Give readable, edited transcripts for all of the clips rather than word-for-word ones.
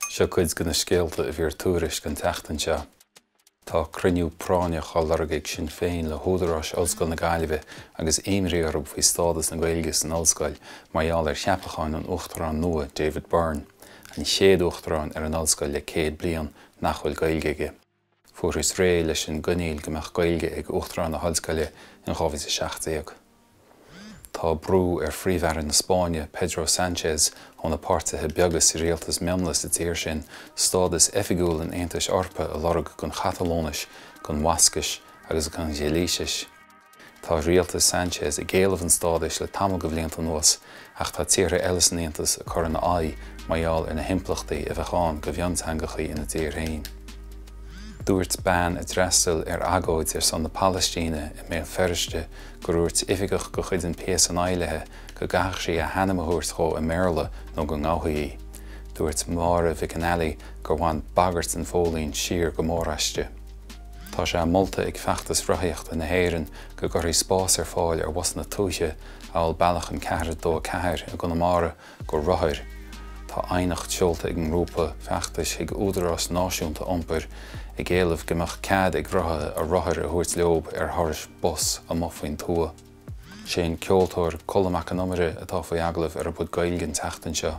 Seo cuid de na scéalta a bhí ar Tuairisc an tseachtain seo. Tá cruinniú práinneach á lorg ag Sinn Féin le húdaráis Ollscoil na Gaillimhe agus imní orthu faoi stádas na Gaeilge san ollscoil mar gheall ar cheapachán an Uachtaráin nua David Byrne, an chéad Uachtarán ar an ollscoil le 100 bliain nach bhfuil Gaeilge aige. Fuarthas réidh leis an gcoinníoll go mbeadh Gaeilge ag Uachtarán na hollscoile in 2017. Tá brú ar Phríomh-Aire na Spáinne, Pedro Sánchez, ó na páirtithe beaga sa rialtas mionlaigh sa tír sin, stádas oifigiúil an Aontais Eorpaigh a lorg don Chatalóinis, don Bhascais agus don Ghailísis. Tá rialtas Sánchez ag éileamh an stádais le tamall de bhlianta anuas ach tá tíortha eile san Aontas ag cur ina aghaidh mar gheall ar na himpleachtaí a bheadh ann do mhionteangachaí ina dtír féin. Dúirt bean a d'fhreastail ar agóid ar son na Palaistíne i mBéal Feirste gur dhúirt oifigeach de chuid an PSNI léi go gcaithfeadh sí a hainm a thabhairt dhó i mBéarla nó go ngabhfaí í. Dúirt Máire Mhic an Fhailí gur bhain bagairt an phóilín siar go mór aisti. Tá sé molta ag Feachtas Rothaíochta na hÉireann go gcuirfí spás ar fáil ar bhusanna tuaithe amhail bealach an 424 i gConamara do rothair. Tá aighneacht seolta ag an ngrúpa feachtais chuig údaráis náisiúnta iompair ag éileamh go mbeadh cead ag rothaithe a rothair a thabhairt leo ar thurais bus amuigh faoin tuath. Sé an ceoltóir Colm Mac Con Iomaire atá faoi agallamh ar An Pod Gaeilge an tseachtain seo.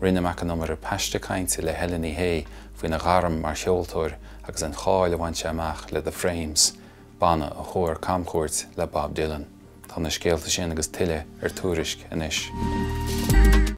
Rinne Mac Con Iomaire paiste cainte le Helen Ní Shé faoina ghairm mar cheoltóir agus an cháil a bhain sé amach le The Frames, banna a chuaigh ar camchuairt le Bob Dylan. Tá na scéalta sin agus tuilleadh ar Tuairisc anois.